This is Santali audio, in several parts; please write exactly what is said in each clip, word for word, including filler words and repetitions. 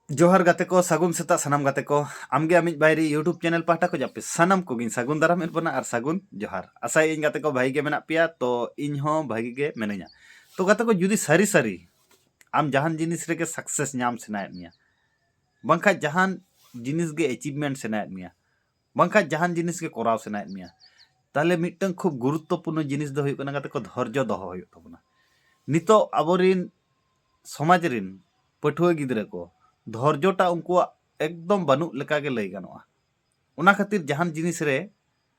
ᱡᱚᱦᱟᱨ ᱜᱟᱛᱮ ᱠᱚ, ᱥᱟᱹᱜᱩᱱ ᱥᱮᱛᱟᱜ ᱥᱟᱱᱟᱢ ᱜᱟᱛᱮ ᱠᱚ᱾ ᱟᱢᱜᱮ ᱟᱢᱤᱡ ᱵᱟᱭᱨᱤ YouTube ᱪᱮᱱᱮᱞ ᱯᱟᱦᱴᱟ ᱠᱷᱚᱱ ᱟᱯᱮ ᱥᱟᱱᱟᱢ ᱠᱚᱜᱮᱧ ᱥᱟᱹᱜᱩᱱ ᱫᱟᱨᱟᱢ ᱮᱫ ᱵᱚᱱᱟ ᱟᱨ ᱥᱟᱹᱜᱩᱱ ᱡᱚᱦᱟᱨ᱾ ᱟᱥᱟᱭᱟᱹᱧ ᱜᱟᱛᱮ ᱠᱚ ᱵᱷᱟᱹᱜᱤ ᱜᱮ ᱢᱮᱱᱟᱜ ᱯᱮᱭᱟ, ᱛᱚ ᱤᱧ ᱦᱚᱸ ᱵᱷᱟᱹᱜᱤ ᱜᱮ ᱢᱤᱱᱟᱹᱧᱟ᱾ ᱛᱚ ᱜᱟᱛᱮ ᱠᱚ, ᱡᱩᱫᱤ ᱥᱟᱹᱨᱤ ᱥᱟᱹᱨᱤ ᱟᱢ ᱡᱟᱦᱟᱱ ᱡᱤᱱᱤᱥ ᱨᱮᱜᱮ ᱥᱟᱠᱥᱮᱥ ᱧᱟᱢ ᱥᱟᱱᱟᱭᱮᱫ ᱢᱮᱭᱟ, ᱵᱟᱝᱠᱷᱟᱱ ᱡᱟᱦᱟᱱ ᱡᱤᱱᱤᱥ ᱜᱮ ᱮᱪᱤᱵᱷᱢᱮᱱᱴ ᱥᱟᱱᱟᱭᱮᱫ ᱢᱮᱭᱟ, ᱵᱟᱝᱠᱷᱟᱱ ᱡᱟᱦᱟᱱ ᱡᱤᱱᱤᱥ ᱜᱮ ᱠᱚᱨᱟᱣ ᱥᱟᱱᱟᱭᱮᱫ ᱢᱮᱭᱟ, ᱛᱟᱦᱚᱞᱮ ᱢᱤᱫᱴᱟᱝ ᱠᱷᱩᱵ ᱜᱩᱨᱩᱛᱛᱚᱯᱩᱨᱱᱚ ᱡᱤᱱᱤᱥ ᱫᱚ ᱦᱩᱭᱩᱜ ᱠᱟᱱᱟ ᱜᱟᱛᱮ ᱠᱚ, ᱫᱷᱳᱨᱡᱚ ᱫᱚᱦᱚ ᱦᱩᱭᱩᱜ ᱛᱟᱵᱚᱱᱟ᱾ ᱱᱤᱛᱚᱜ ᱟᱵᱚᱨᱤᱱ ᱥᱚᱢᱟᱡᱽ ᱨᱤᱱ ᱯᱟᱹᱴᱷᱩᱣᱟᱹ ᱜᱤᱫᱽᱨᱟᱹ ᱠᱚ ᱫᱷᱳᱨᱡᱚᱴᱟ ᱩᱱᱠᱩᱣᱟᱜ ᱮᱠᱫᱚᱢ ᱵᱟᱹᱱᱩᱜ ᱞᱮᱠᱟ ᱜᱮ ᱞᱟᱹᱭ ᱜᱟᱱᱚᱜᱼᱟ᱾ ᱚᱱᱟ ᱠᱷᱟᱹᱛᱤᱨ ᱡᱟᱦᱟᱱ ᱡᱤᱱᱤᱥ ᱨᱮ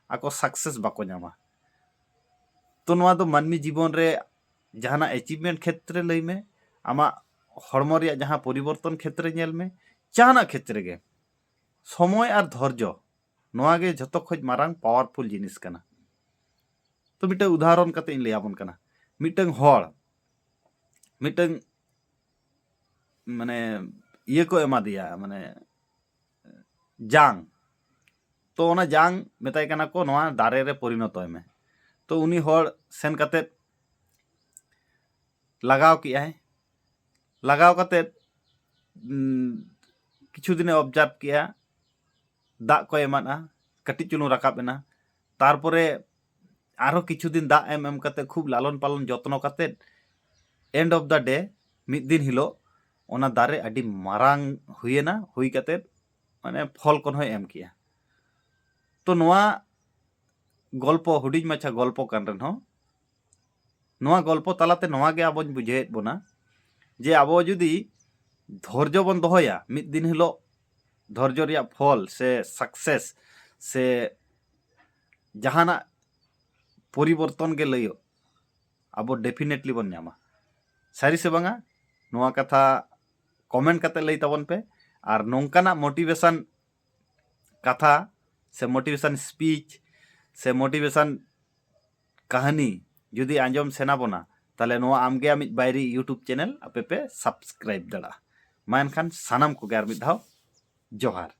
ᱟᱠᱚ ᱥᱟᱠᱥᱮᱥ ᱵᱟᱠᱚ ᱧᱟᱢᱟ᱾ ᱛᱚ ᱱᱚᱣᱟ ᱫᱚ ᱢᱟᱹᱱᱢᱤ ᱡᱤᱵᱚᱱ ᱨᱮ ᱡᱟᱦᱟᱱᱟᱜ ᱮᱪᱤᱵᱷᱢᱮᱱᱴ ᱠᱷᱮᱛᱨᱮ ᱞᱟᱹᱭ ᱢᱮ, ᱟᱢᱟᱜ ᱦᱚᱲᱢᱚ ᱨᱮᱭᱟᱜ ᱡᱟᱦᱟᱸ ᱯᱚᱨᱤᱵᱚᱨᱛᱚᱱ ᱠᱷᱮᱛᱨᱮ ᱧᱮᱞ ᱢᱮ, ᱡᱟᱦᱟᱱᱟᱜ ᱠᱷᱮᱛᱨᱮ ᱜᱮ ᱥᱚᱢᱚᱭ ᱟᱨ ᱫᱷᱳᱨᱡᱚ, ᱱᱚᱣᱟ ᱜᱮ ᱡᱷᱚᱛᱚ ᱠᱷᱚᱡ ᱢᱟᱨᱟᱝ ᱯᱟᱣᱟᱨᱯᱷᱩᱞ ᱡᱤᱱᱤᱥ ᱠᱟᱱᱟ᱾ ᱛᱚ ᱢᱤᱫᱴᱟᱝ ᱩᱫᱟᱦᱚᱨᱚᱱ ᱠᱟᱛᱮ ᱤᱧ ᱞᱟᱹᱭ ᱟᱵᱚᱱ ᱠᱟᱱᱟ᱾ ᱢᱤᱫᱴᱟᱝ ᱦᱚᱲ ᱢᱤᱫᱴᱟᱝ ᱢᱟᱱᱮ ᱤᱭᱟᱹ ᱠᱚ ᱮᱢᱟ ᱫᱮᱭᱟ, ᱢᱟᱱᱮ ᱡᱟᱝ᱾ ᱛᱚ ᱚᱱᱟ ᱡᱟᱝ ᱢᱮᱛᱟᱭ ᱠᱟᱱᱟ ᱠᱚ, "ᱱᱚᱣᱟ ᱫᱟᱨᱮ ᱨᱮ ᱯᱚᱨᱤᱱᱚᱛᱚᱭ ᱢᱮ᱾" ᱛᱚ ᱩᱱᱤ ᱦᱚᱲ ᱥᱮᱱ ᱠᱟᱛᱮ ᱞᱟᱜᱟᱣ ᱠᱮᱜᱼᱟᱭ᱾ ᱞᱟᱜᱟᱣ ᱠᱟᱛᱮ ᱠᱤᱪᱷᱩ ᱫᱤᱱᱮ ᱚᱵᱡᱟᱨᱵᱷ ᱠᱮᱜᱼᱟ, ᱫᱟᱜ ᱠᱚ ᱮᱢᱟᱫᱼᱟ, ᱠᱟᱹᱴᱤᱡ ᱪᱩᱞᱩᱝ ᱨᱟᱠᱟᱵ ᱮᱱᱟ᱾ ᱛᱟᱨᱯᱚᱨᱮ ᱟᱨᱦᱚᱸ ᱠᱤᱪᱷᱩ ᱫᱤᱱ ᱫᱟᱜ ᱮᱢ ᱮᱢ ᱠᱟᱛᱮ, ᱠᱷᱩᱵ ᱞᱟᱞᱚᱱ ᱯᱟᱞᱚᱱ ᱡᱚᱛᱱᱚ ᱠᱟᱛᱮ, end of the day ᱢᱤᱫ ᱫᱤᱱ ᱦᱤᱞᱳᱜ ᱚᱱᱟ ᱫᱟᱨᱮ ᱟᱹᱰᱤ ᱢᱟᱨᱟᱝ ᱦᱩᱭᱮᱱᱟ᱾ ᱦᱩᱭ ᱠᱟᱛᱮ ᱢᱟᱱᱮ ᱯᱷᱚᱞ ᱠᱚᱦᱚᱸᱭ ᱮᱢ ᱠᱮᱜᱼᱟ᱾ ᱛᱚ ᱱᱚᱣᱟ ᱜᱚᱞᱯᱚ ᱦᱩᱰᱤᱧ ᱢᱟᱪᱷᱟ ᱜᱚᱞᱯᱚ ᱠᱟᱱ ᱨᱮᱦᱚᱸ, ᱱᱚᱣᱟ ᱜᱚᱞᱯᱚ ᱛᱟᱞᱟᱛᱮ ᱱᱚᱣᱟ ᱜᱮ ᱟᱵᱚᱧ ᱵᱩᱡᱷᱟᱹᱣᱮᱫ ᱵᱚᱱᱟ ᱡᱮ ᱟᱵᱚ ᱡᱩᱫᱤ ᱫᱷᱳᱨᱡᱚ ᱵᱚᱱ ᱫᱚᱦᱚᱭᱟ, ᱢᱤᱫ ᱫᱤᱱ ᱦᱤᱞᱳᱜ ᱫᱷᱳᱨᱡᱚ ᱨᱮᱭᱟᱜ ᱯᱷᱚᱞ ᱥᱮ ᱥᱟᱠᱥᱮᱥ ᱥᱮ ᱡᱟᱦᱟᱱᱟᱜ ᱯᱚᱨᱤᱵᱚᱨᱛᱚᱱ ᱜᱮ ᱞᱟᱹᱭᱚᱜ, ᱟᱵᱚ ᱰᱮᱯᱷᱤᱱᱮᱴᱞᱤ ᱵᱚᱱ ᱧᱟᱢᱟ᱾ ᱥᱟᱹᱨᱤ ᱥᱮ ᱵᱟᱝᱟ? ᱱᱚᱣᱟ ᱠᱟᱛᱷᱟ ᱠᱚᱢᱮᱱᱴ ᱠᱟᱛᱮ ᱞᱟᱹᱭ ᱛᱟᱵᱚᱱ ᱯᱮ᱾ ᱟᱨ ᱱᱚᱝᱠᱟᱱᱟᱜ ᱢᱳᱴᱤᱵᱷᱮᱥᱚᱱ ᱠᱟᱛᱷᱟ ᱥᱮ ᱢᱳᱴᱤᱵᱷᱮᱥᱚᱱ ᱥᱯᱤᱪ ᱥᱮ ᱢᱳᱴᱤᱵᱷᱮᱥᱚᱱ ᱠᱟᱹᱦᱱᱤ ᱡᱩᱫᱤ ᱟᱸᱡᱚᱢ ᱥᱟᱱᱟ ᱵᱚᱱᱟ, ᱛᱟᱦᱚᱞᱮ ᱱᱚᱣᱟ ᱟᱢᱜᱮ ᱟᱢᱤᱡ ᱵᱟᱭᱨᱤ YouTube ᱪᱮᱱᱮᱞ ᱟᱯᱮ ᱯᱮ ᱥᱟᱵᱥᱠᱨᱟᱭᱤᱵ ᱫᱟᱲᱮᱭᱟᱜᱼᱟ᱾ ᱢᱟ ᱮᱱᱠᱷᱟᱱ ᱥᱟᱱᱟᱢ ᱠᱚᱜᱮ ᱟᱨ ᱢᱤᱫ ᱫᱷᱟᱣ ᱡᱚᱦᱟᱨ᱾